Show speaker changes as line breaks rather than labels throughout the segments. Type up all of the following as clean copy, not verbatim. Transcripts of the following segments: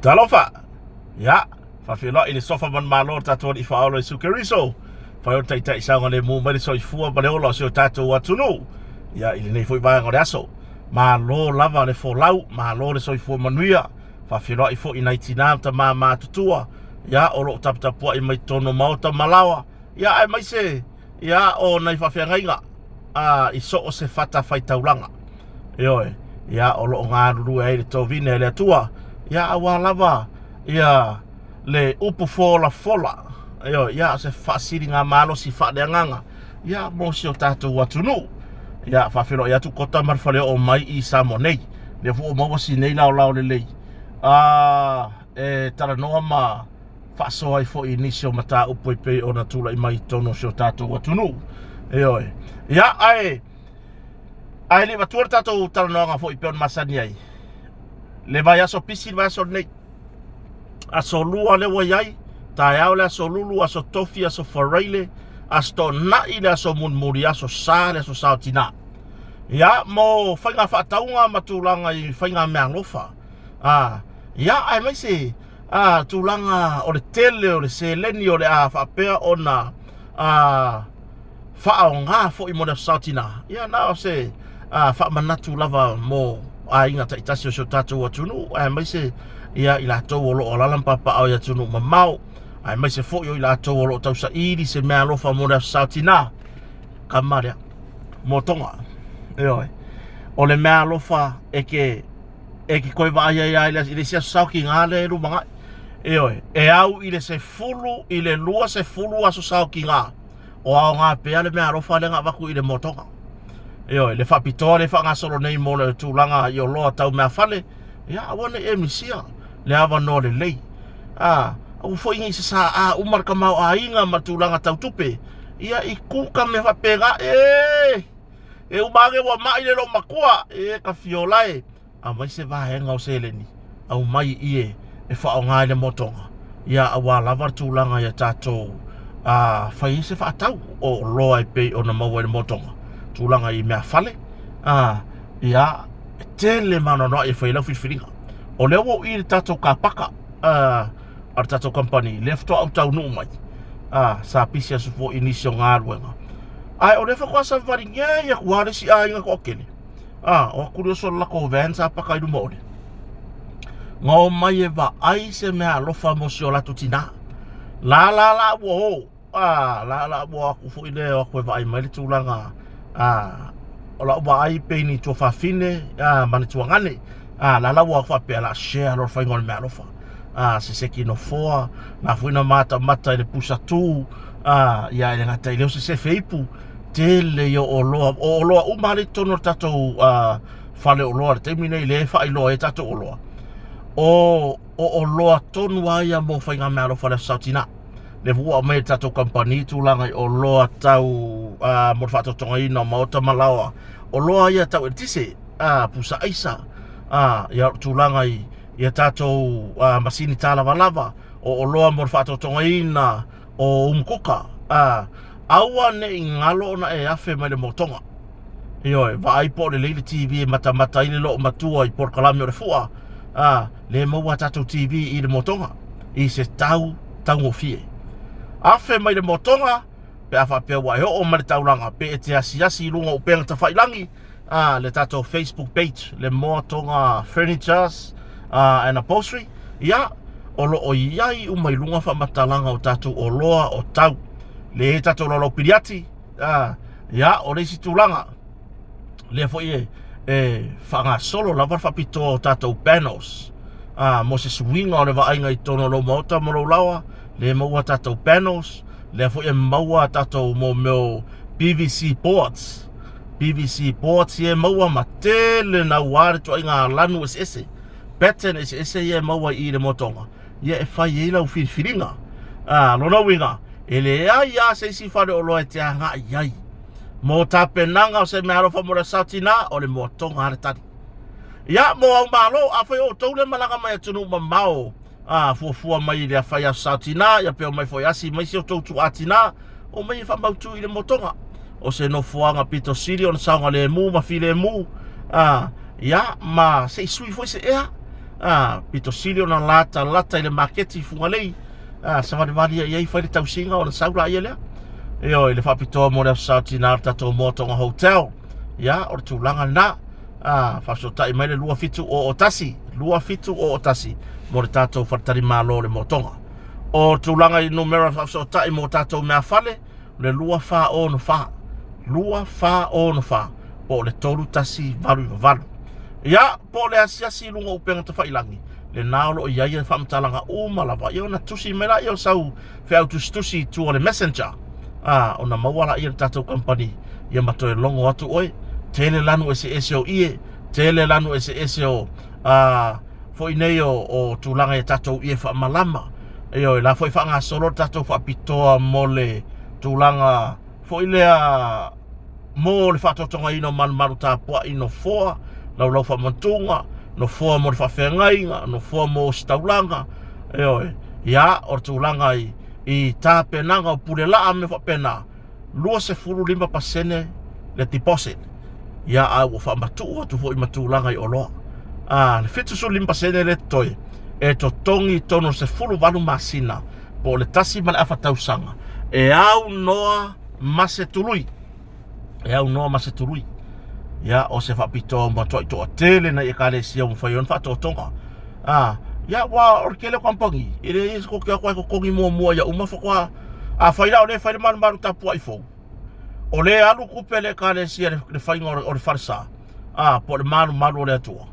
Talofa! Ia, faafeiloai i le sofa manumalo o le tatou Alii Faaola Iesu Keriso, fai o le taitai saogalemu mai le soifua ma le ola o si o tatou atunuu. Ia, i lenei foi vaega o le aso, malo lava le folau, malo le soifua manuia. Faafeiloai foi i nai tinā ma tamā matutua, ia, o lo o taputapuai mai totonu o maota ma laoa, ia, aemaise, ia, o nai faafeagaiga, a, i so o se fatafaitaulaga. Ioe, ia o lo o galulue ai le tovine a le Atua, ia aua lava ia le upu folafola, ioe, ia o se faasiliga malosi faaleagaga, ia mo si o tatou atunuu. Ia faafeiloai atu Kota ma le faleoo mai i Samoa nei. Lea foi ua maua si nei laolao lelei. A e talanoa ma faasoa ai foi i nisi o mataupu e pei ona tulai mai i totonu o si o tatou atunuu. Ioe. Ia ae Ae le i avatua le tatou talanoaga foi pei ona masani ai, le vaiaso pisi le vaiaso lenei. Aso lua lea ua i ai, taeao le aso lulu, aso tofi, aso faraile, aso toonai le aso mulimuli, aso sa le aso sa o tina. Ia, mo faiga faatauga ma tulaga i faiga meaalofa. Ah, ia, aemaise ah, tulaga o le tele o le seleni o le a faapea ona ah, faaaoga foi mo le Aso Sa o Tina. Ia na o se faamanatu lava mo aiga taitasi o si o tatou atunuu, aemaise ia i latou o lo o alaala ma papaaao i atunuu mamao, aemaise foi o i latou o lo o tausaili se meaalofa mo le Aso Sa o Tina. Kama lea, motoga. Ioe. O le meaalofa e ke e ke koe vaai ai a i le isi aso sao ki ngā le lumangai. Ioe, e au i le 10 i le 20 aso sao ki ngā. O aoga pea le meaalofa lea na avatu i le motoga. Ioe, le faapitoa lea e faagasolo nei mo le tulaga i oloa tau meafale, ia aua ne i e misia le avanoa lelei. A, aua foi ne i sasaa uma le tamaoaiga ma le tulaga tau tupe, ia i kuka mea faapena, e, e uma ane ua mai le loomatua, e ka fiola e. Aumai se vaega o seleni, aumai i e e faaaoga ai le motoga, ia aua lava le tulaga ia tatou a fai ai se faatau o oloa e pei ona maua i le motoga, tulaga i meafale, a ia e tele ma anoanoai e fai ai lau filifiliga. O lea ua ou i le tatou kapaka a a le tatou kamupani, lea faatoa ou taunuu mai, a sa pisi aso foi i nisi o galuega. Ae o lea faatoa savavali nei atu lava le isi aiga toatele. A, o atu lea o le latou van sa paka i luma o le. Na omai e vaai se mea alofa mo si o latou tina. La la la ua o. A, la la ua atu foi lea o atu e vaai mai le tulaga a o lau vaai pei ni tuafafine a ma ni tuagane. A, la la ua faapea la share lo faiga o le mea alofa. A, se seki nofoa, na foi na matamata i le pusa tu, a, ia e le gata i lea o se sefe ipu. Tele ia o oloa, o oloa uma lea i totonu o le tatou fale oloa i le taimi nei lea e faailoa ai tatou oloa. O oloa tonu lava ia mo faigameaalofa i le Aso Sa o Tina. Lea foi ua aumai e le tatou kamupani tulaga i oloa tau mo le faatotogaina o maota ma laoa. Oloa ia tau eletise, pusa aisa, ia tulaga i a tatou masini talavalava, o oloa mo le faatotogaina o umukuka, a, aua ne i galo ona e afe mai le motoga. Ioe, vaai po o lelei le TV e matamata ai le loomatua i polokalame o le fua, a, le maua a tatou TV i le motoga, i se tau taugofie. Afe mai le motoga, pe a faapea ua e oo mai le taulaga, pe e te asiasi i luga o upega tafailangi, a le tatou Facebook page le Moa Tonga Furnitures and Upholstery ia o lo o i ai uma i luga faamatalaga o tatou oloa o tau le tatou laulau piliati a ia o le isi tulaga lea foi e e faagasolo lava le faapitoa o tatou panels a mo se suiga o le vaaiga i totonu o lou maota ma lou laoa lea e maua tatou panels lea foi e maua tatou mo mea o PVC boards PVC boards ia e maua ma tele naua le tuaiga lanu eseese, pattern eseese ia e maua i i le motoga, ia e fai ai lau filifiliga. A, lona uiga, e leai lava se isi faleoloa e te agai i ai. Mo tapenaga o se meaalofa mo le Aso Tina, o le motoga lava le tali. Ia, mo au malo, afai o outou lea e malaga mai atunuu mamao, a, fuafua mai i le fai Aso Sa Tina, ia pe omai foi asi mai si outou tuaa tina, omai e faamautu i le motoga. O se nofoaga pito sili ona saogalemu ma filemu, a, ia, ma se i sui foi se ea. A, pito sili ona latalata i le maketi i Fugalei, a, savalivali ai ai fai le tausiga ona sau laia lea. Ioe, le faapitoa mo le Aso Sa o Tina o le tatou Moatoga Hotel. Ia, o le tulaga lena. A, faafesootai mai le 2701, 2701 mo le tatou faletalimalo o le Moatoga. O le tulaga i numera faafesootai mo tatou meafale, le 2464, 2464 po o le 3188. Ia, po o le asiasi i luga o upega tafailangi, lena o lo o i ai ia faamatalaga uma lava, ia ona tusi mai laia o sau feau tusitusi i tua o le messenger, a, ona maua laia le tatou kamupani, ia ma toe logo atu oe. Tele lanu eseese o ie, tele lanu eseese o, a, foi nei o, o tulaga i tatou ie faamalama. Ioe, la foi faagasolo le tatou faapitoa mo le tulaga foi lea mo le faatotogaina o malumalu tapuai nofoa, laulau faamantuga, nofoa mo le faafeagaiga, nofoa mo ositaulaga, ioe, ia, o le tulaga i, i tapenaga o pule laa ma mea faapena, 25% le deposit, ia, a ua faamatuu atu foi ma tulaga i oloa. A, le 75% le totoe, e totogi i totonu o le 18 masina, po o le 1.5 tausaga, e aunoa ma se tului. E aunoa ma se tului. Ia, o se faapitoa ua matuai toatele nai ekalesia ua mafai ona faatotoga. A, ia, ua o le tele o kamupani, e leai se koke atu ai totogi muamua ia uma faatoa. Afai la o lea e fai le malumalu tapuai fou, o lea e alu tupe a le ekalesia i le faiga o le falesa, a, po o le malumalu o le Atua.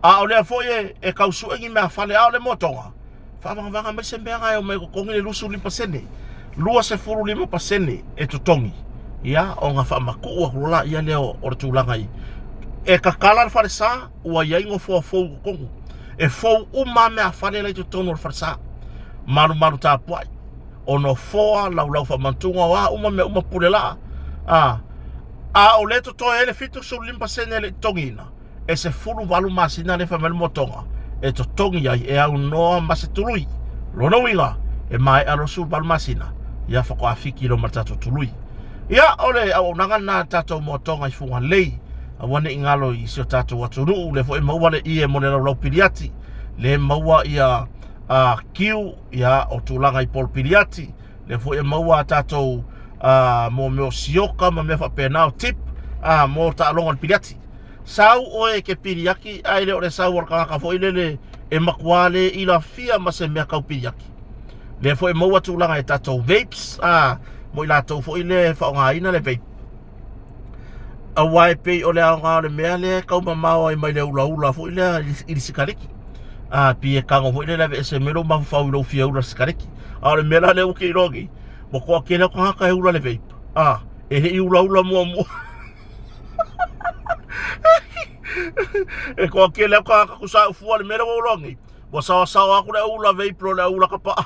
A o lea foi e, e tau sue ni mea fale, a o le motoga, faavagavaga mai se mea na e omai e totogi le 25%. 25% e totogi, ia, ona faamatuu atu loa laia lea o, o le tulaga i. E tatala le falesa, ua i ai nofoa fou i totonu. E fou uma lava mea fale la i totonu o le falesa. Malumalu tapuai, o nofoa, laulau faamantuga, o a uma mea uma pule laa. A, a o lea e totoe ai le 75% e le i totogiina, e 18 masina lea e fai mai le motoga e totogi ai e aunoa ma se tului. Lona uiga, e maea loa le 18 masina, ia faatoa fiki loa ma le tatou tului. Ia, o le auaunaga lena a le tatou motoga i Fugalei. Aua ne i galo i si o tatou atunuu, lea foi e maua le ie mo le laulau piliati, lea e maua ia uh, kiu, ia, o tulaga i polo piliati, lea foi e maua a tatou uh, mo mea o sioka ma mea faapena o tip uh, mo taaloga o le piliati. Sau oe e ke piliaki ae le o le sau o le tagata foi lele e matua le ilafia ma se mea tau piliaki. Lea foi e maua tulaga i tatou vapes, a, mo i latou foi lea e faaaogaina le vape. Aua e pei o le aoga o le mea lea e tau mamao ai mai le ulaula foi lea i le sikareti. A, pei e tago foi lele e aveese mai lou mafaufau i lou fia ula sikareti. A o le mea la lea ua te iloa nei, ua toatele atu tagata e ula le vape. A, e le i ulaula muamua. E toatele atu tagata tusa fua le mea lea ua ou iloa nei. Ua saosaoa atu le au ula vape lo le au ula kapaa.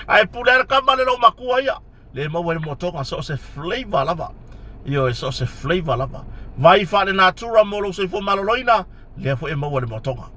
Ae pule lava le kama le loomatua ia. Le maua i le motoga so o se flavor lava. Ioe, so o se flavor lava. Vai faale-natura mo lou soifua maloloina, lea foi e maua i le motoga.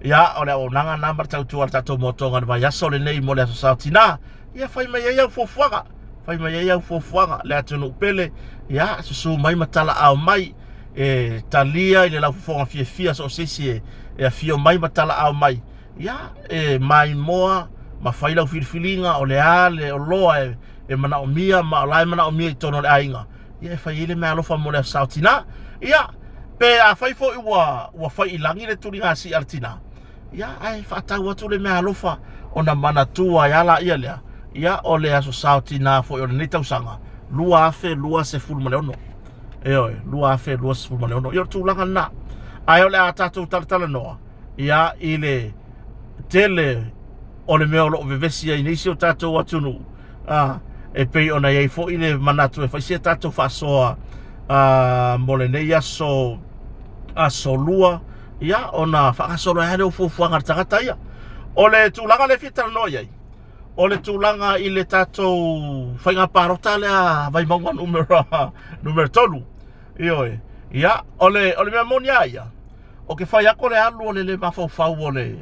Ia, o le auaunaga lena ma le tautua a le tatou motoga i le vaiaso lenei mo le Aso Sa o Tina. Ia, fai mai ai au fuafuaga. Fai mai ai au fuafuaga, le atunuu pele. Ia, susu mai ma talaao mai. E talia i le laufofoga fiafia so o se isi e, e afio mai ma talaao mai. Ia, e maimoa ma fai lau filifiliga o le a le oloa e, e manaomia ma o la e manaomia i totonu o le aiga. Ia, e fai ai le meaalofa mo le aso sa o tina. Ia, pe afai foi ua, ua fai i lagi le tuliga sii a le tina, ia, ae faatau atu le meaalofa ona manatua ai lava laia lea, ia, o le aso sa o tina foi o lenei tausaga 2026. Ioe, 2026. Ia, o le tulaga lena. Ae o le a tatou talatalanoa ia i le tele o le mea o lo o vevesi ai nei si o tatou atunuu, a, e pei ona i ai foi le manatu e fai si a tatou faasoa a, mo lenei aso aso lua, ia ona faagasolo ai lea o fuafuaga a le tagata ia. O le tulaga lea e fia talanoa i ai, o le tulaga i le tatou faiga palota lea Vaimauga numera numera 3. Ioe, ia, o le, o le mea moni lava ia, O ke fai atu o le alu o le le mafaufau o le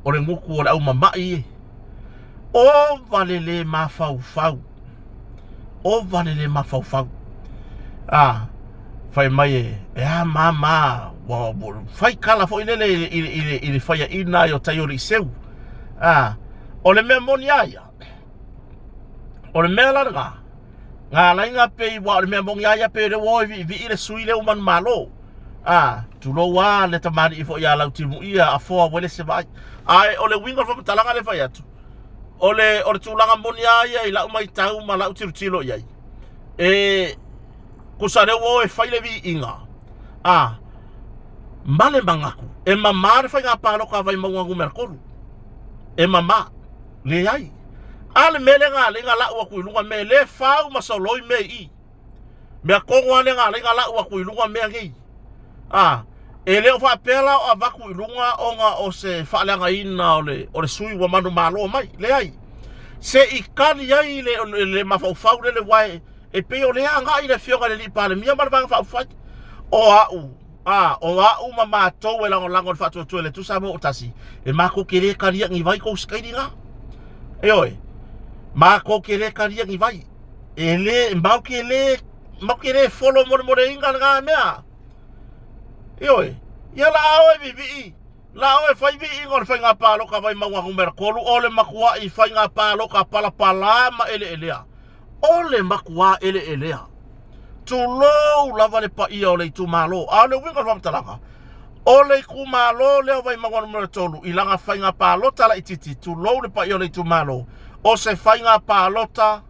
o le gutu o le au mama'i e. Ova le le mafaufau. Ova le le mafaufau. A, fai mai e, e a ma ma. Ua fai kala foi lele i le faiaina ai o Taioliiseu. A, o le mea moni a ia, o le mea la lena, na ala ai na pei, ua o le mea moni a ia pei o lea ua o e viivii le sui lea ua manumalo. A, tulou a le tamalii foi ia Lautimuia Afoa Uelese Vaai. Ae o le uiga o le faamatalaga lea e fai atu, o le tulaga moni a ia i lau matau ma lau tilotilo i ai, e tusa lea ua o e fai le viiga, a, ma le manatu, e mama le faiga palota a Vaimauga Nu.3. E mama. Leai. A le mea lea na ala ai na lau atu i luga mea, le fau ma soloi mea i i. Mea tonu lava lea na ala ai na lau atu i luga mea nei. A, e le o faapea la o avatu i luga ona o se faaleagaina o le sui ua manumalo mai. Leai. Se i kali ai le mafaufau lele ua e pei o lea agai le afioga i le Palemia ma le Vaega Faaupufai. O au, a, o au ma matou e lagolago i le faatuatua i le Atua Samoa ua tasi, e matou te le talia ni vai tou sikaili na. Ioe, matou te le talia ni vai. E le, matou te le, matou te le follow molemoleina lena mea. Ioe, ia la a oe vivii, la oe fai viiga o le faiga palota Vaimauga numera 3, o le matuai faiga palota palapala ma eleelea. O le matuā eleelea. Tulou lava le paia o le itumalo. A o le uiga o le faamatalaga, o le itumalo lea o Vaimauga numera 3 i lana faiga palota laitiiti, tulou le paia o le itumalo, o se faiga palota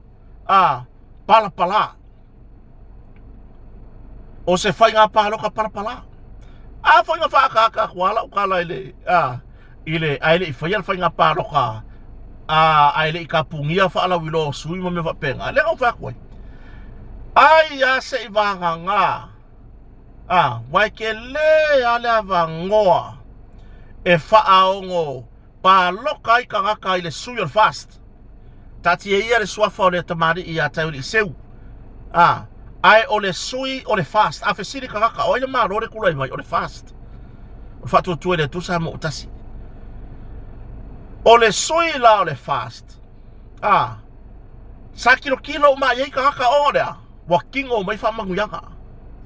a palapala. O se faiga palota palapala. A foi na faaataata atu lava lau tala i le, a, i le, ae le i faia le faiga palota, a, ae le i tapunia faalauiloa o sui ma mea faapena. Lea na ou fai atu ai, ai lava se i vagana, a, ua e tele lava le avanoa e faaono palota ai tagata i le sui o le FAST. Taatia ia le suafa o le tamalii ia Taioliiseu. A, ae o le sui o le FAST. A fesili tagata, o ai le Malo le tulai mai? O le FAST. O le faatuatua i le Atua Samoa ua tasi. O le sui la o le FAST, a, sa tilotilo uma i ai tagata o lea, ua tino mai faamanuiaga.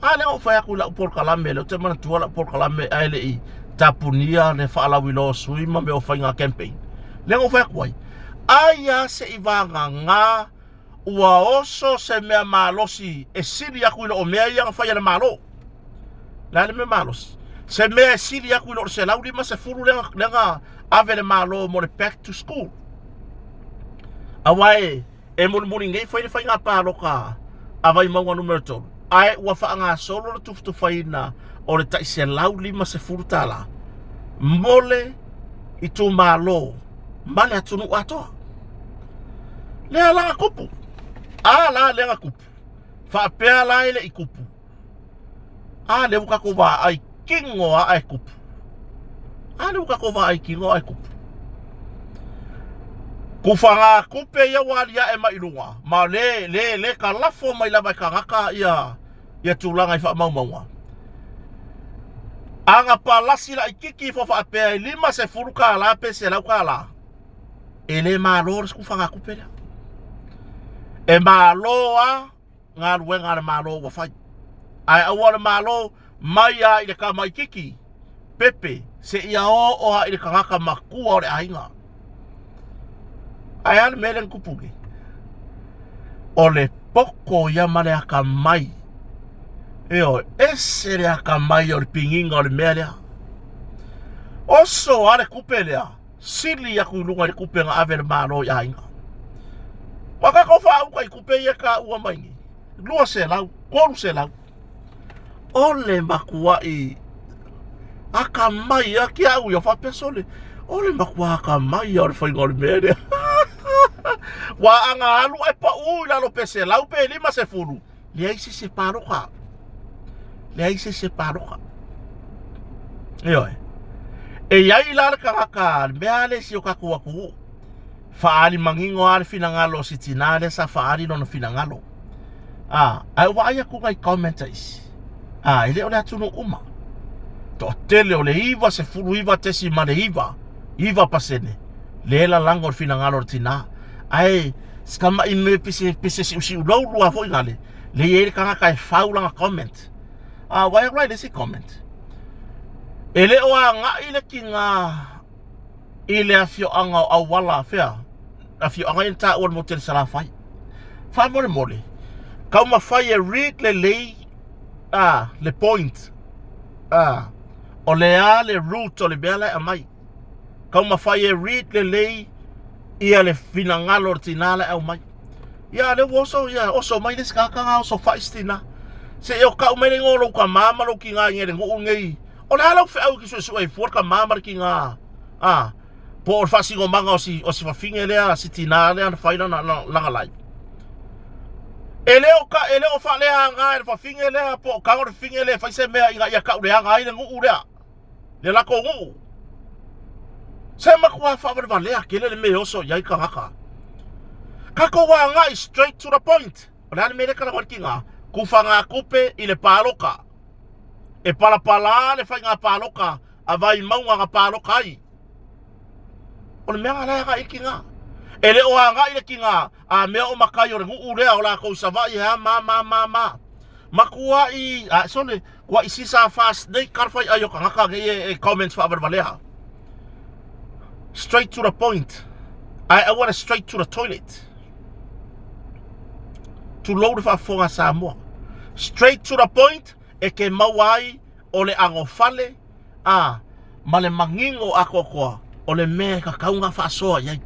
A lea ou fai atu i lau polokalame, lea ou te manatua lau polokalame ae le i tapunia le faalauiloa o sui ma mea o faiga campaign. Lea ou fai atu ai, ai lava se i vagana ua oso se mea malosi e sili atu i lo mea ia na fai e le Malo. Le a le mea malosi? Se mea e sili atu i lo le 150 lea na ave le Malo mo le back to school. Aua e E mulimuli nei fai le faiga palota a Vaimauga numera 3, ae ua faagasolo le tufatufaina o le tai $150 mo le itumalo ma le atunuu atoa. Lea la na tupu. A la lea na tupu. Faapea la e le i tupu. A lea ua tatou vaai kino a ae tupu. A lea ua tatou vaai kino ae tupu. Kufaga kupe ia ua aliae mai i luga, ma le, le, le kalafo mai lava e tagata ia, ia tulaga i faamaumauga. Aga palasi laititi ifo faapea e $50 pe $100, e le malo le kufaga kupe lea. E malo a galuega a le Malo ua fai. Ae aua le Malo mai a i le tamaititi pepe seia oo a i le tagata matua o le aiga. Ae a le mea lea na tupu nei? O le poto ia ma le atamai. Ioe, ese le atamai o le piniga o le mea lea. Oso a le tupe lea. Sili atu i luga i le tupe na ave e le Malo i aiga. Ua tatou faauka i tupe ia e taua mai nei, 200, 300. O le matuai atamai lava ki au ia faapea sole, o le matua atamai lava o le faiga o le mea lea. Ua aga alu ae pau i lalo pe 100 pe 50, leai se isi e palota. Leai se isi e palota. Ioe. E i ai la le tagata, le mea lea i si o tatou atunuu, faaali manino lava le finagalo o si tinā lea sa faaali lona finagalo. A, ae ou vaai atu nai comment a isi, a, e le o le atunuu uma. Toatele o le 99.9, 9% lea e lalago le finagalo o le tinā. Ae si tamai mea pese, pese siusiu loulu lava foi nale, lea e i ai le tagata e fau lana comment. A, vaai atu la i le isi comment. E le o agai le tiga i le afioaga o Auala fea, afioaga ia na taua i le motu tele Salafai. Faamolemole, taumafai e read lelei a le point a o le a le root o le mea la e aumai. Taumafai e read lelei ia le finagalo o le tina la e aumai. Ia lea ua oso, ia oso mai le isi tagata na oso fai si tina. Se i o kau mai le igoa o lou tama ma lou tina i le nuu nei. O le a lau feau ki suesue ai fua le tama ma le tina. A, po o le faasinomaga o si, o si fafine lea, si tina lea na fai lana, lana live. E le o, ka, e le o faaleaga e le fafine lea, po o tago le fafine lea e fai se mea ina ia kau leaga ai le nuu lea. Le latou nuu. Se matua faavalevalea tele le mea e oso i ai tagata. Tatou agai straight to the point. O le a le mea lea talanoa ai le tina? Tufagatupe i le palota. E palapala le faiga palota a Vaimauga na palota ai. O le mea na la e agai i le tina. E le o agai le tina a mea o matai o le nuu lea o latou i Savaii e a ma ma ma ma. Matuai, a sole, kuai sisa fast nei ka fai ai o tagata nei e, e comments faavalevalea. Straight to the point. Ae aua le straight to the toilet. Tulou le faafofoga a Samoa. Straight to the point e ke maua ai o le agofale a ma le manino atoatoa o le mea e tatau ona faasoa i ai.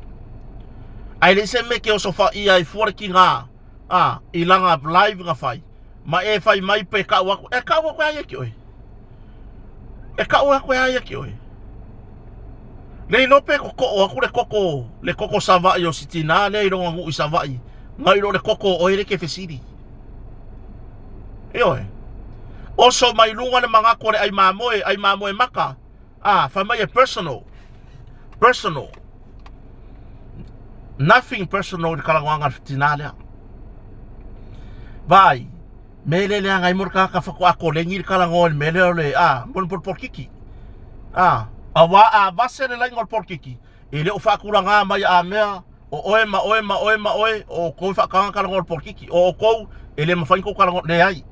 Ae leai se mea e te oso faia ai fua le tiga a i lana live na fai ma e fai mai pe kau aku e kau aku e ai ki oe. E kau aku e ai ki oe. Le iloa pe kokoʻo aku le koko le koko Savaʻi o si tinā lea i lona nuu i Savaʻi nai lo le koko o oe le ke fesili. Ioe. Oso mai luga le manatu o le ai mamoe, ai mamoe maka. Ah, fai mai e personal. Personal. Nothing personal i le kalanoaga a le tinā lea. Vaai, me le leaga ai mo le tagata faatoa koleni le kalanoa i le mea lea o le, ah, mo le polokiki. Ah, auā a vase le laina o le polokiki, e le o faatulagā mai a mea, o oe ma oe ma oe ma oe, o outou e faataga kalanoa o le polokiki, o outou e le mafai ona tou kalanoa, leai.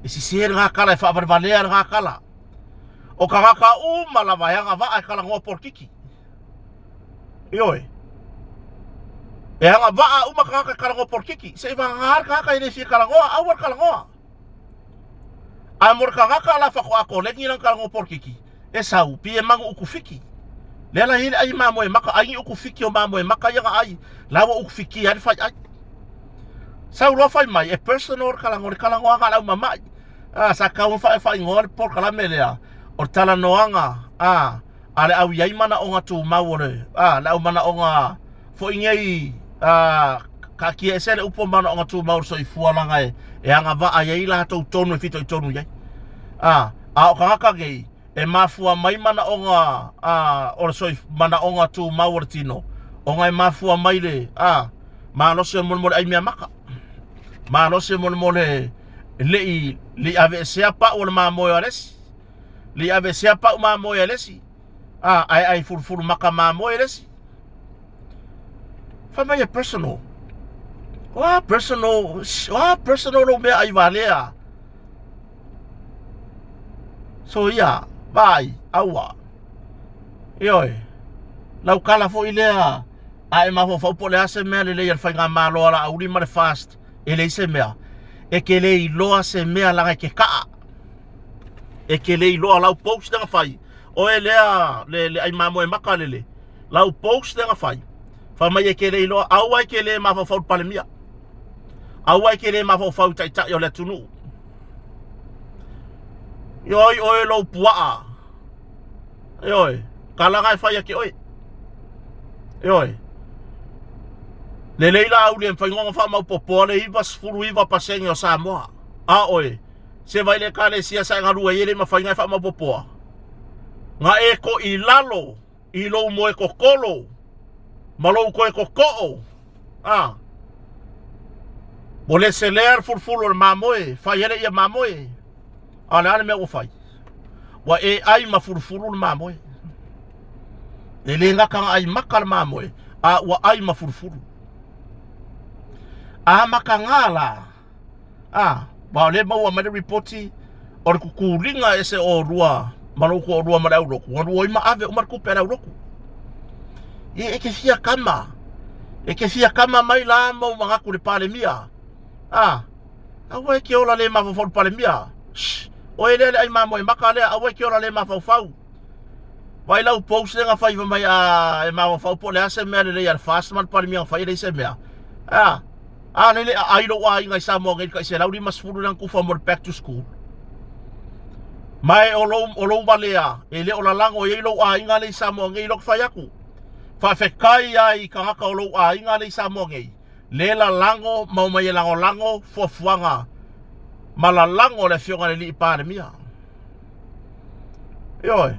E sese lena tala, e faavalevalea lena tala. O tagata uma lava e agavaa e talanoa polokiki. Ioe. E agavaa uma tagata e talanoa polokiki. Se i vagana le tagata e le fia talanoa, aua le talanoa. Ae mo le tagata la faatoa koleni lana talanoa polokiki, e sau, pi e manu uku fiki. Lea la i ai le ai mamoe maka, ai ni uku fiki o mamoe maka ia na ai, la ua uku fiki ai le fai ai. Sau loa fai mai, e personal le talanoa, le talanoaga a le au mama'i. A, sa tau ona faaigoa le polokalame lea, o le talanoaga a, a le au i ai manaoga tumau o le, a, le au manaoga foi nei, a, kaatia ese le upu o manaoga tumau o le soifua leaga e, e agavaa i ai latou tonu e fitoitonu i ai. A, a o tagata nei, e mafua mai manaoga a, o le soif, manaoga tumau o le tino, ona e mafua mai le, a, malosi o le molemole ai meamaka. Malosi o le molemole lei, lei aveesea pau o le mamoe o Alesi. Lei aveesea pau mamoe a le isi. A, ae ai fulufulu maka mamoe le isi. Fai mai e personal. O a personal, o a personal lou mea ai valea. So ia, vai, aua. Ioe, lau kala foi lea, a e mafaufau po o le a se mea lelei a le faigamalo a Laauli ma le FAST, e leai se mea. E te le iloa se mea leaga e te kaa. E te le iloa lau post lea na fai. Oe lea le, le ai mamoe maka lele. Lau post lea na fai. Fai mai e te le iloa, aua e te le mafaufau i le Palemia. Aua e te le mafaufau i taitai o le atunuu. Oi oe lou puaa. Ioe, kalaga e fai ake oe. Ioe. Lelei Laauli e mafai ona faamaopoopoa le 99% o Samoa. A oe, se vai le ekalesia sa e galue ai e le mafai ona e faamaopoopoa. Na e ko i lalo i lou moe kokolo ma lou toe kokoo. A. Ua le selea le fulufulu o le mamoe, fai ai le ia mamoe. A o le a le mea ua fai? Ua e ai ma fulufulu le mamoe. E le gata na ai maka le mamoe, a ua ai ma fulufulu. A maka ngā la, a, wa o le maua mai le ripoti o le kukuliga ese o lua. ma lou toalua ma le aulotu, galue ai ma ave uma le tupe a le aulotu. Ia e te fia kama, e te fia kama mai la ma ou manatu i le Palemia. A, aua e te ola le mafaufau i le Palemia. Shh, oe lea le ai mamoe maka lea, aua e te ola le mafaufau. Vai lau post lea na fai fai mai a e mafaufau po o le a se mea lelei a le FAST ma le Palemia na fai e leai se mea. A, a lele aai lou aiga i Samoa nei i le tai 150 lea na tufa mo le back to school. Ma e o lou, o lou valea, e le o lalago i ai lou aiga lea i Samoa nei, lea ou te fai atu. Faafetai ai i tagata o lou aiga lea i Samoa nei, le lalago ma omai e lagolago fuafuaga ma lalago le afioga i le alii Palemia. Ioe.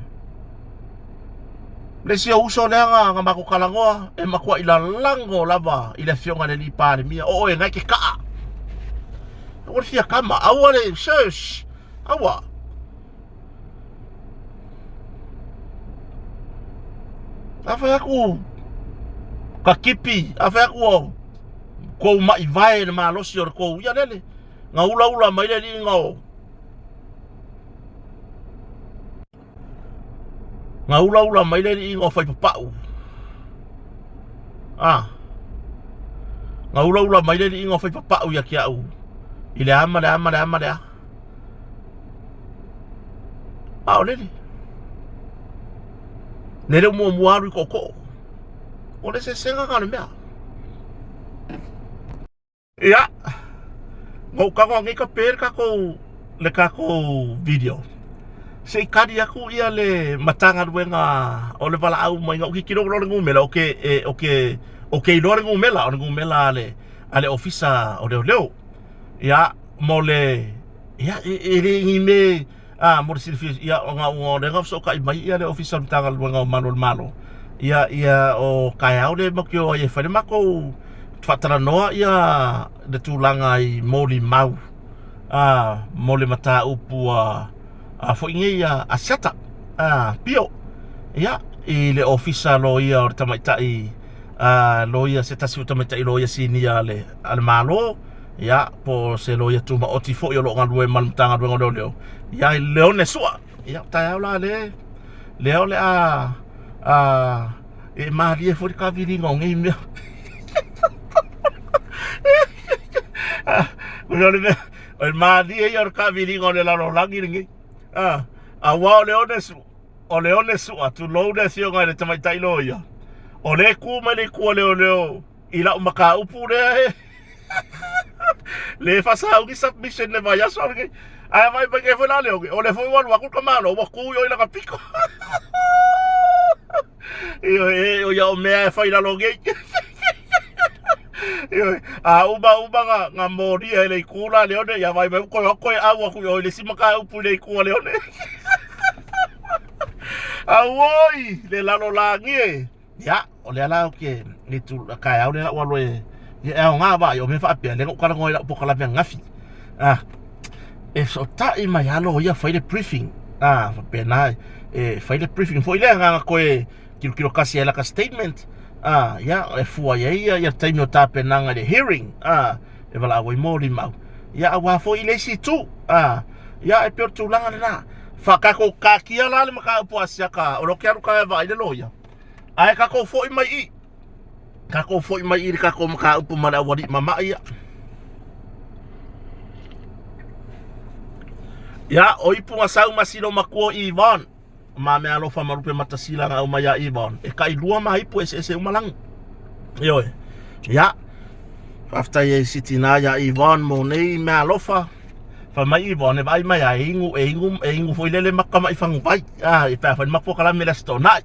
Le isi o uso lea na, na matou talanoa, e matuai lalago lava i le afioga i le alii Palemia. O oe na e te kaa. Aua le fia kama, aua le, shush, aua. A fai atu, ka kipi, a fai atu o kou mai vae le malosi o le kou, ia lele, na ulaula mai le alii na o, Na ulaula mai le alii o fai papau. Ah. Na ulaula mai le alii o fai papau ia te au. I le a ma le a ma le a ma le a. A o lele. Lele muamua alu i tootoo. O le sesega na o le mea. Ia, na ou tago nei ka pe le tatou le tatou video. Se i kali aku ia le Matagaluega o le Valaau mai na ou tilotilo loa le numera o ke e, o ke o ke iloa le numera o le numera a le a le ofisa o leoleo. Ia, mo le ia e, e le ni me A, mo le silafia, ia, o ngā o lea fesootai mai ia le Ofisa o le Matagaluega o Malu o le Malo, ia, ia, o taeao lea matou te o ai e fai le matou faatalanoa ia le tulaga i molimau, a, mo le mataupu a, a foi nei a, a Seta, a, Pio, ia, i le Ofisa Loia o le Tamaitai, a, loia, se tasi o tamaitai loia sinia a le, a le Malo, ia po o se loia tumaoti foi o lo o galue ma le Matagaluega o Leoleo, ia Leone Sua. Ia taeao la le lea o le a a e malie foi le kaviliga o nei mea. O le mea, o le malie ia o le kaviliga o le lalolagi lenei. Ah, aua o Leone Sua, o Leone Sua, tulou le afioga i le tamaitai loia, o lea e tu mai le itu a leoleo i lau mataupu lea e le faasauni submission le vaiaso lenei. Ae vaai mai nei foi la Leone, o lea foi ua alu atu le tamaloa ua tu i o i lana pito. Ioe, e, o ia o mea e fai lalo nei. Ioe, a uma uma na, na molia e le itu la Leone, ia vaai mai ua toe toe au atu i o i le isi mataupu i le itu a Leone. Auoi, le lalolagi e. Ia, o lea la ou te i tu taeao lea ua alu e ia e aoga vaai o mea faapea lea na ou talanoa i lau polokalame ananafi. Ah, e fesootai mai lava loia fai le briefing. Ah, faapena e fai le briefing foi lea na ona toe tilotilo kasi ai laka statement. Ah, ia e fua i ai ia le taimi o tapenaga i le hearing. Ah, e valaau ai molimau. Ia aua foi i le isi itu. Ah, ia e pei o le tulaga lena. Fa tatou taatia la le mataupu a Siaka o lea ou te alu tae e vaai le loia. Ae tatou foi mai i. Tatou foi mai i le tatou mataupu ma le aualii mama'i ia. Ia, o ipu na sau ma silo matua Yvonne. Ma mea alofa ma lupe matasila na aumai ia Yvonne. E tai lua ma ipu eseese uma lagi. Ioe. Ia, faafetai ai si tina ia Yvonne mo nei mea alofa. Fai mai Yvonne, e vaai mai a e inu, e inu, e inu foi lele makamai faguvai. Ah, e pe fai mapo kalame le aso Toonai.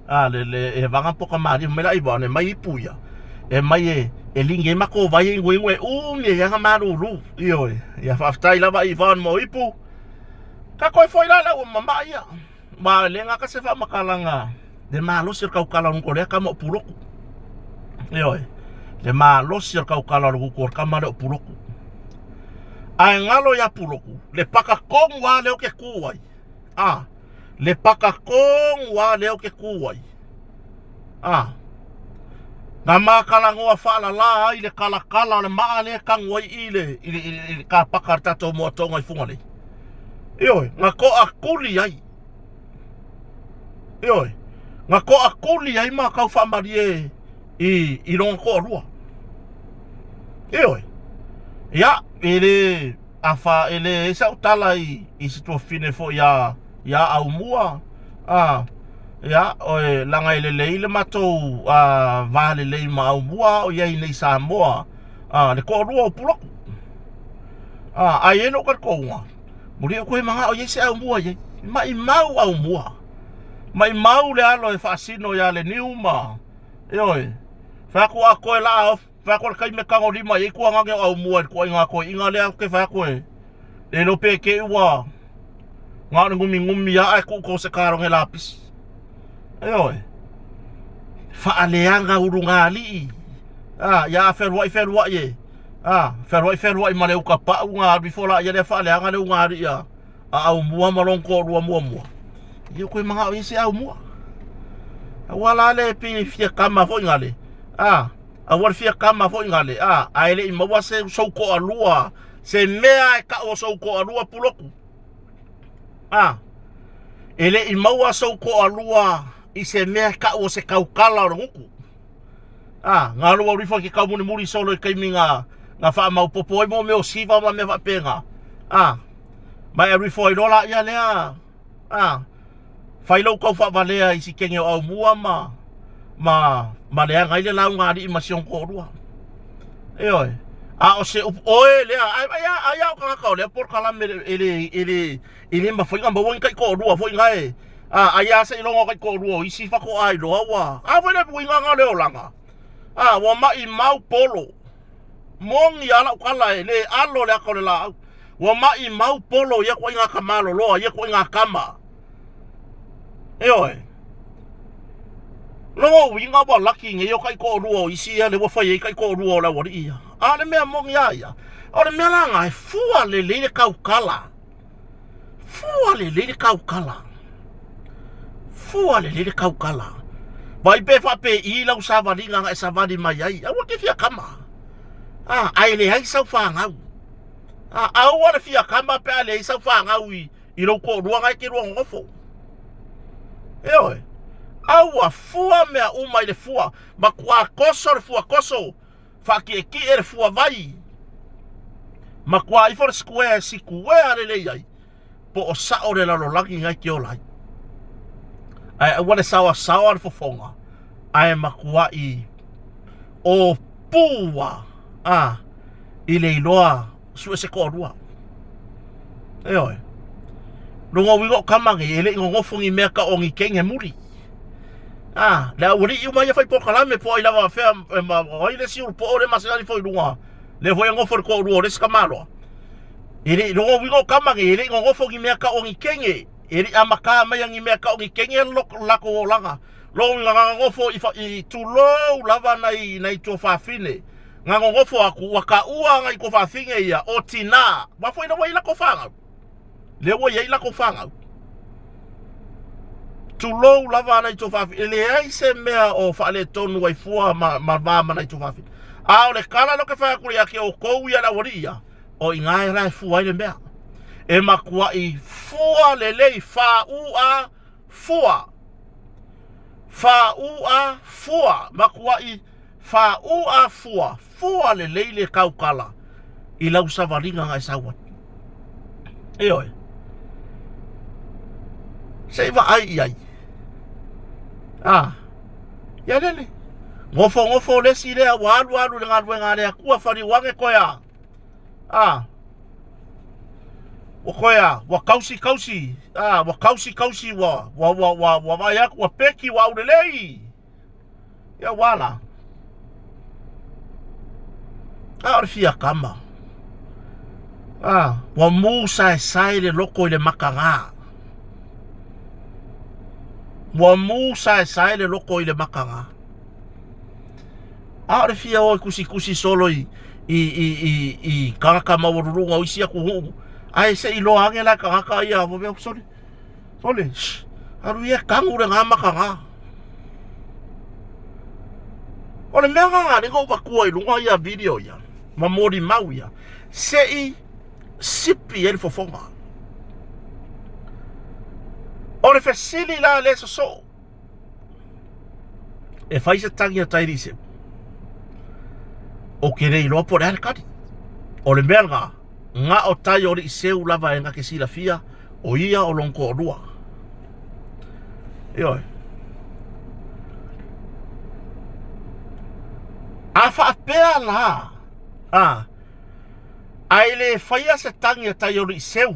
Ah, le, le, e vanga poka malie mai la Yvonne, e mai ipu ia. E mai e, e lingi e mako vai e ingu ingu e umi e anga malulu. Ioe. Ia faafetai lava Yvonne mo ipu. Ka koe foi la lau mama ia. Ma le ngaka se faamatalaga le malosi o le taukala o le lea kama o Puloku. Ioe, le malosi o le taukala o le gutu o le kama lea o Puloku. Ae galo ia Puloku, le paka tonu lava lea ou te tu ai. A, le paka tonu lava lea ou te tu ai. A, na matalanoa faalala ai le kalakala o le maa lea e tanu ai i le, i le, i le, i le kapaka a le tatou moatoga i Fugalei. Ioe, na toatuli ai. Ioe, na toakuli ai ma tau faamalie i, i lona toalua. Ioe, ia, e le, afa, e le sau tala i, i se tuafafine foi ia, ia Aumua, a, ia, oe, laga e lelei le matou a, va lelei ma Aumua o i ai nei Samoa, a, le toalua o Pulotu. A, ae i ai lou talitonuga, Muli o koe manao i ai se aumua i ai. Maimau aumua. Maimau le alo e faasino ia le niu ma ioe. Fai atu a koe la off, fai atu le taimi e tagolima i ai tuagane o aumua i le tuaiga toeaiina lea ou te fai atu e le iloa pe te i ua na o le numinumi lava ae tuu tou se kalone lapisi. Ioe. Faaleaga ulugalii. Ah, ia fealuai fealuai e. A, fealuai fealuai ma le uka pau na alu ifo la ia lea faaleaga le ugalii a, a Aumua ma lona toalua muamua. Ia koe manao i se Aumua. Aua la le pei fia kama foi ngale. A, aua le fia kama foi ngale. A, ae le i maua se sou toalua, se mea e tau o sou toalua Pulotu. A, e le i maua sou toalua i se mea e tau o se taukala o le gutu. A, na alu au ifo i ke kau mulimuli solo i taimi na, na faamaopopo ai mo mea o siva ma mea faapena. A, ma e alu ifo ai loa laia lea, a, fai lou tau faavalea i si kene o Aumua ma, ma, ma leaga ai le lauga alii ma si ona toalua. Ioe. A o se upu, oe lea, ai, ai, ai a o tagata o lea polokalame e le, e le, e le mafai ona maua ni taitoalua foi na e, a, ai lava seiloga o taitoalua o isi faatoa iloa ua, a foi le uiga na o le olaga, a, ua maimau polo. Moni a lau tala e le alo le ata o le laau. Ua maimau polo ia ituaiga tamaloloa, ia ituaiga tama. Ioe. Lona uiga ua laki nei o taitoalua o isi ia lea ua fai ai taitoalua o le aualii ia. A o le mea moni a ia, o le mea la na e fua lelei le taukala. Fua lelei le taukala. Fua lelei le taukala. Vai pe faapei lau savaliga na e savali mai ai. Aua te fia kama. Ah, ae leai sau fanau. Ah, aua le fia kama pe a leai sau fanau i, i lou toalua na e te lua nonofo. Ioe. Aua fua mea uma i le fua. Matua koso le fua koso. Faakiekie le fua vai. Matua ifo le square, sikuea lelei ai. Po o sao le lalolagi ngai te ola ai. Ae aua le saoasaoa le fofoga. Ae matuai o pua a i le iloa sue se toalua. Ioe. Lona uiga o tama nei, e le i nonofo ni mea tau o ni kenge muli. A, le aualii uma ia fai polokalame po o ai lava fea e ma o ai le isi ulupo le masalani foi i luga. Lea foi e nofo le toalua o le isi tamaloa. E le i lona uiga o tama nei, e le i nonofo ni mea tau o ni kenge. E le i amata mai ni mea tau o ni kenge lo latou olaga. Lona uiga na nonofo i, i tulou lava nai, nai tuafafine. Na nonofo atu ua taua nai tuafafine ia o tinā. Aua foi lea ua i ai latou fanau. Lea ua i ai latou fanau. Tulou lava nai tuafafine. E leai se mea o faaletonu ai fua ma, ma va ma nai tuafafine. A o le tala lea ou te fai atu ia te outou ia le aualii ia, o i ina la e fua ai le mea. E matuai fua lelei, fa-u-a fua. Fa-u-a fua. Matuai fa-u-a fua. Fua lelei le taukala i lau savaliga na e sau ai. Ioe. Se i vaai i ai. Ah. Ia lele. Nofo nofo le isi lea ua alu alu i le galuega a le Atua faliu ane koe a. Ah. Ua koe a, ua kausi kausi. Ah, ua kausi kausi ua ua ua ua, ua vaai atu ua peki ua aulelei. Ia ua la. A o le fia kama. A, ua mu saesae le loko i le makaga. Ua mu saesae le loko i le makaga. A o le fia o e tusitusi solo i, i, i, i, i tagata maualuluga o isi atunuu. Ae se i loa ane la e tagata ia, sole, Sole, shh, alu ia e kanu lena makaga. O le mea lena lea na ou avatua i luga ia video ia, ma molimau ia, se i sipi ai le fofoga. O le fesili la lea e sosoo. E fai se tagi a Tairise. Ou te le iloa po o le a le tali. O le mea lena, na o tai o alii seu lava e na te silafia o ia o lona toalua. Ioe. A faapea la, a, ae le faia se tagi a tai o alii seu,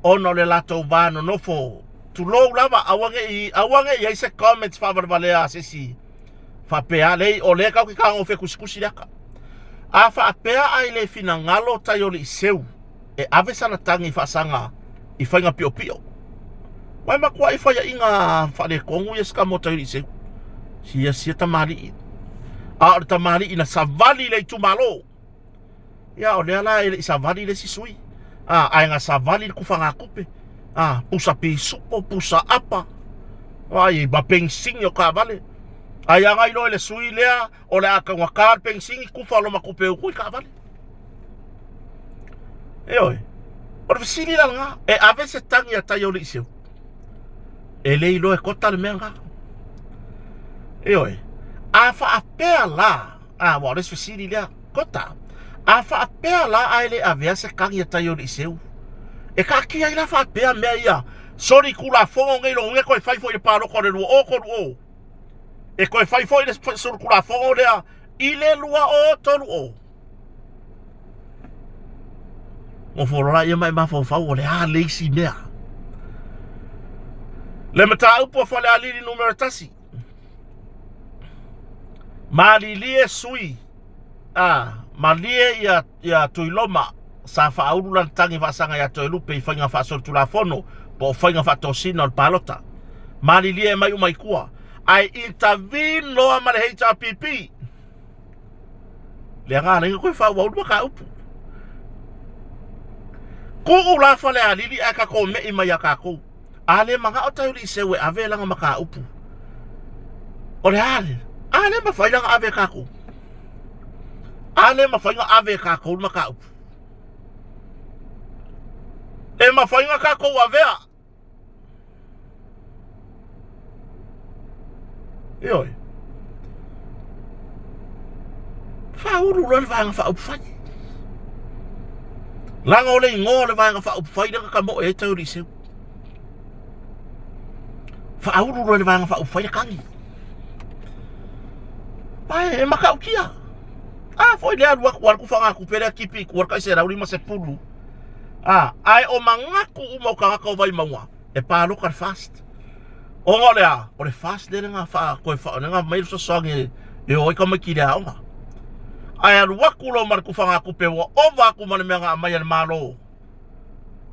ona o le latou va nonofo, tulou lava, aua ne i, aua ne i i ai se comments faavalevalea a se isi faapea, leai, o lea tatou te tagofe tusitusi le ata. A faapea ae le finagalo tai o alii seu e ave sana tagi faasaga i faiga piopio, aua e matuai faiaina faaletonu ia si tama o tai o alii seu. Sia sia tamalii. A o le tamalii na savali i le itumalo. Ia o lea la e le i savali le isi sui. A, ae na savali le tufagatupe. A, pusa pisupo, pusa apa. Ai, ma penisini o taavale. Ai agai loa i le sui lea, o le a taugata le penisini, tufa loma tupe e utu ai taavale. Ioe. O le fesili la lena, e ave se tagi a Taioliiseu? E le iloa e kota le mea lena. Ioe. A faapea la, a aua o le isi fesili lea, kota, a faapea la ae le avea se tagi a Taioliiseu, e taatia ai la faapea mea ia, soli Tulafono nei lona uiga e toe fai foi i le palota o le 2030. E toe fai foi le solitulafono lea i le 2030. Nofo loa ia ma e mafaufau o le a le isi mea. Le mataupu a Falealili numera 1. Malilie sui a malie ia ia Tuiloma sa faaulu lana tagi faasaga ia Toelupe i faiga faasolitulafono po o faiga faatosina o le palota. Malilie e mai uma i tua. Ae intervene loa ma le HRPP. Le aga lenga koe faaauau le mataupu. Tuu la Falealili ae tatou me'i mai ia tatou. A le manao Taiuliiseu e ave lana mataupu. O le a le? A le mafai lana ave e tatou. A le mafai na ave e tatou le mataupu. E mafai na tatou avea. Ioe. Faaulu loa le Vaega Faaupufai. Leaga o le igoa o le Vaega Faaupufai lea na tamoe ai Taiuliiseu. Faaulu loa le Vaega Faaupufai le tagi. Ae e matautia. A foi lea alu atu alu fagatupe lea tipi i tua le tai 150. A, ae o manatu uma o tagata o Vaimauga e palota le FAST. Ona o le a? O le FAST lea na faa toe faa na aumai le fesoasoani e o ai tamaiti i le aoga. Ae alu atu loa ma le tufagatupe ua ova atu ma le mea na aumai e le Malo.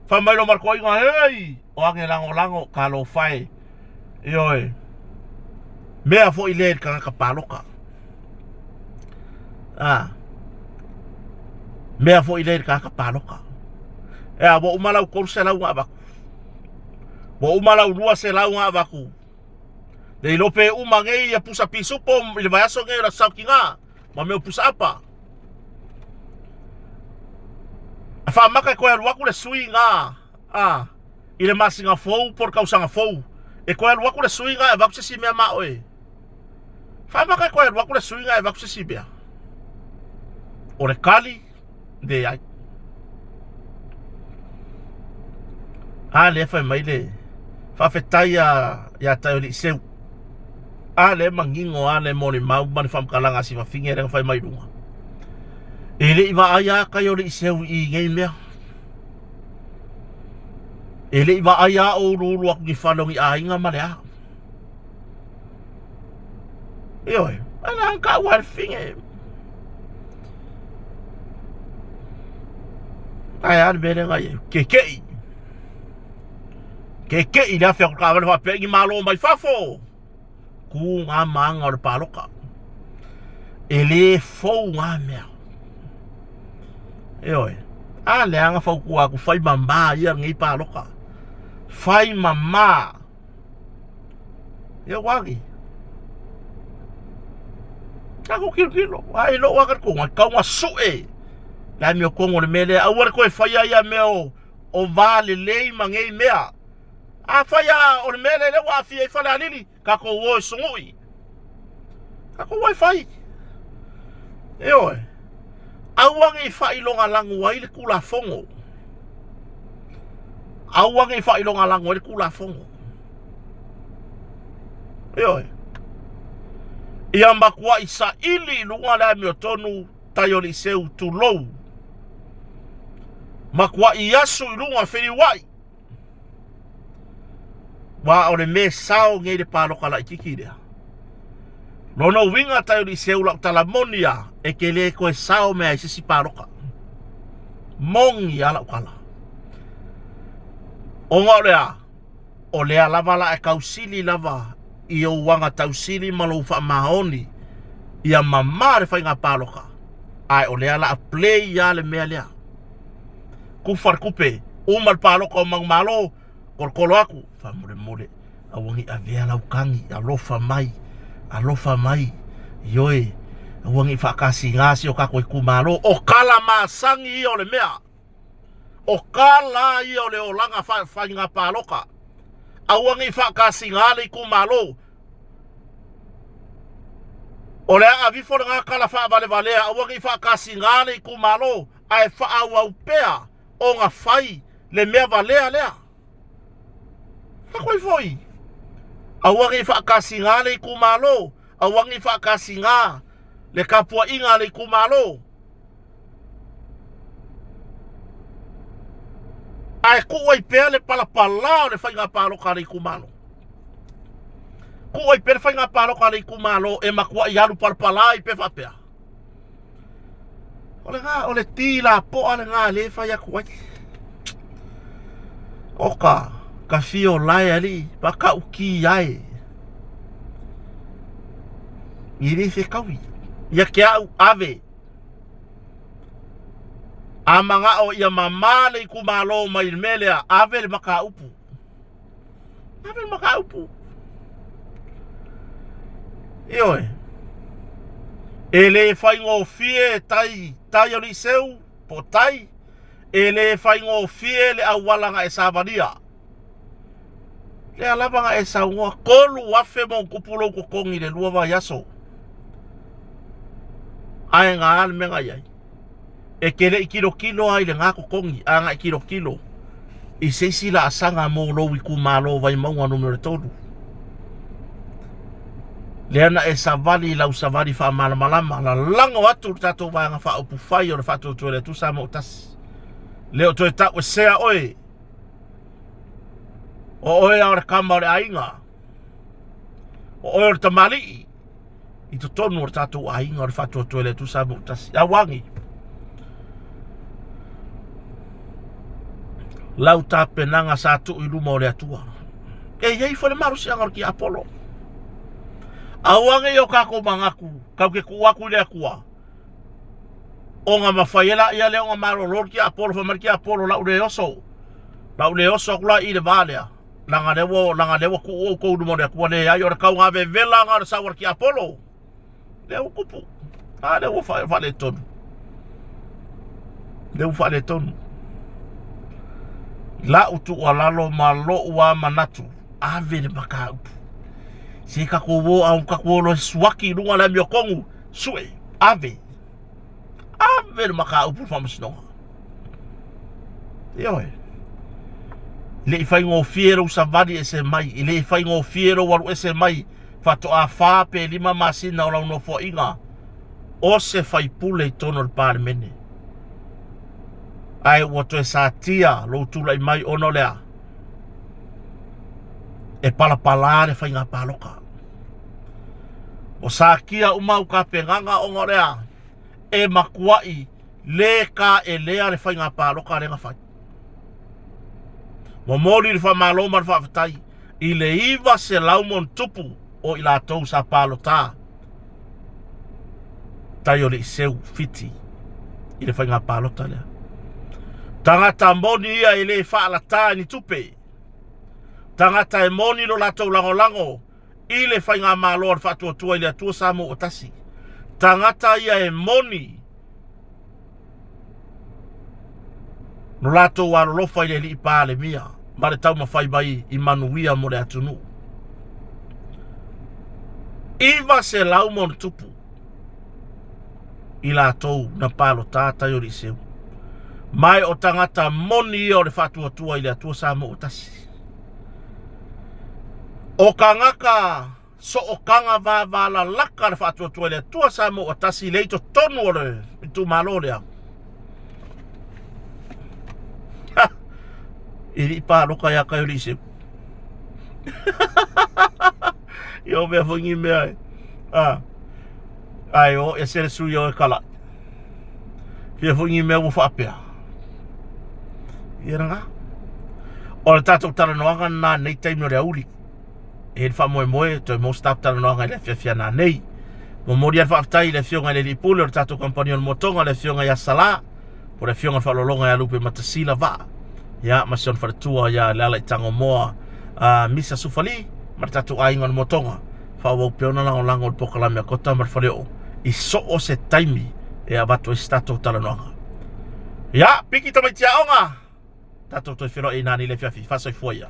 Fai mai loa ma le toeaina, hei, o age lagolago, talofa e. Ioe. Mea foi lea i le tagata palota. A. Mea foi lea i le tagata palota. E a, ua uma lau 300 na avatu. Ua uma lau 200 na avatu. Le iloa pe uma nei ia pusa pisupo i le vaiaso nei o le aso Saotiga ma mea o pusa apa. A faamaka e toe alu atu le sui na a i le masina fou po o le tausaga fou. E toe alu atu le sui na e avatu se isi mea ma oe. Faamaka e toe alu atu le sui na e avatu se isi mea. O le tali, leai. A lea fai mai le faafetai a ia Taioliiseu. A lea manino a le molimau ma le faamatalaga a si fafine lea na fai mai i luga. E le i vaai a Taioliiseu i nei mea. E le i vaai a o uluulu atu ni fale o ni aiga ma le a. Ioe, ai la ka ua le fafine. Ai a le mea lea na i ai. Keke'i. Keke'i le afe atu taavale faapea i ni malo mai fafo. Ku ngā maanga o le paloka. E le fou ngā mea. Ioe. A leaga fautua atu fai mamā ia lenei paloka. Fai mamā. Ia ua agi. Tatou tilotilo. Ai lou lava talitonuga, e tatau ona sue le amiotonu o le mea lea. Aua le toe faia ia mea o, o va lelei ma nei mea. Afai lava o le mea lea lea ua aafia ai Falealili, tatou o e sugui. Tatou wifi. Ioe. Aua ne i faailogalanu ai le Tulafono. Aua ne i faailogalanu ai le Tulafono. Ioe. Ia matuai saili i luga le amiotonu tai o le iseu tulou. Matuai asu i luga feliuai. Aua o le mea sao nei le paloka laititi lea. Lona uiga tai o Liseu lau tala moni a e te le toe sao mea i se isi paloka. Moni a lau tala. Ona o le a? O lea lava la e tausili lava i ou aga tausili ma lou faamaoni ia mamā le faiga paloka. Ae o lea la a play a le mea lea. Kufa le kupe, uma le paloka o Manumalo, kolokolo atu, faamolemole, aua ne i avea lau tagi, alofa mai, alofa mai, ioe, aua ne i faatasigā si o tatou itumalo. O tala masani ia o le mea, o tala ia o le olaga faiga paloka. Aua ne i faatasigā le itumalo. O le a aveifo lena tala faavalevalea, aua ne i faatasigā le itumalo. Ae faaauau pea ona fai le mea valea lea. Fai foi. Aua ne i faatasigā le itumalo, aua ne i faatasigā le tapuaiga a le itumalo. Ae tuu ai pea le palapala o le faiga palota a le itumalo. Tuu ai pea le faiga palota a le itumalo e matuai alu palapala ai pea faapea. O lena, o le ti lapoa lena lea e fai atu ai. Oka, ka fio lae alii, pa kau ki ai. I le fekaui. Ia ke au ave. A mangao ia mamā le itumalo mai le mea lea, ave le mataupu. Ave le mataupu. Ioe. E le faigofie tai, tai o Liseu, po tai, e le faigofie le auala na e savalia. Lea lava na e saunoa, 3,000 ma tupu lou totogi i le 2 vaiaso. Ae na a le mea na i ai? E te le i tilotilo lava i lena totogi, a na e tilotilo i se isi laasaga mo lou itumalo Vaimauga Nu.3. Lea na e savali i lau savali faamalamalama, lalago atu le tatou Vaega Faaupufai o le Faatuatua i le Atua Samoa Tasi. Le o toe tauesea oe, o oe lava o le tama o le aiga, o oe o le tamalii. i totonu o le tatou aiga o le Faatuatua i le Atua Samoa Tasi. Auagi lau tapenaga sa tuu i luma o le Atua. E i ai foi le malosiaga o le tiapolo. Aua nei o tatou manatu tatou te tuu atu i le Atua ona mafai ai laia lea ona malolo le tiapolo, fai mai le tiapolo, lau le oso, lau le oso atu la i le va lea. Leaga lea ua, leaga lea ua tuu outou i luma o le Atua, leai, o le tauga vevela na o le sau a le tiapolo. Lea ua tupu. A lea ua faaletonu. Lea ua faaletonu. La'u tuualalo ma lo'u a manatu, ave le mataupu. Se tatou o a tatou o loa e suaki i luga o le amiotonu, sue, ave. Ave le mataupu i le faamasinoga. Ioe. E le i faigofie lou savali ese mai, e le i faigofie lou alu ese mai, faatoa 4 pe 5 masina o lau nofoaiga o se faipule i totonu o le Palemene. Ae ua toe satia lou tulai mai ona o le a? E palapala le faiga palota. Ua satia uma au tapenaga ona o le a? E matuai le taelea le faiga palota lea na fai. Momoli le faamalo ma le faafetai i le 900 ma o i latou sa palota tai o le Iseu Fiti i le faiga palota lea. Tagata moni ia e le faalata i ni tupe. Tagata e moni lo latou lagolago i le faigamalo a le Faatuatua i le Atua Samoa ua tasi. Tagata ia e moni lo latou alolofa i le alii Palemia ma le taumafai mai i manuia mo le atunuu. 900 ma ona tupu i latou na palota tai o Liseu. Mai o tagata moni ia o le faatuatua i le Atua Samoa ua tasi. O kangaka sookaga vavalalaka le faatuatua i le Atua Samoa ua tasi le i totonu o le itumalo lea. E le i paloka ia kai o Liseu. Ia o mea foi ni mea e. Ah. Ai o e se sui o e kala. Fia foi ni mea ua faapea. Ia na. O le tatou talanoaga na nei taimi o le auli. E le faamoemoe toe mo se tatou talanoaga i le afiafi ana nei. Momoli le faafetai i le afioga i le Alii Pule o le tatou kamupani o le Motoga, le afioga ia Salā, po o le afioga i le Faaaloaloga ia Lupe Matasila Vaa, ia ma si ona faletua ia Leala i Tagomoa, Misa Sufali ma le tatou aiga o le Motoga. Faaauau pea ona lagolago i le polokalame a Kota ma le Faleoo i so o se taimi e avatu ai se tatou talanoaga. Ia, piki tamaiti aoga! Tatou toe feiloai i nani i le afiafi. Faasoifua ia.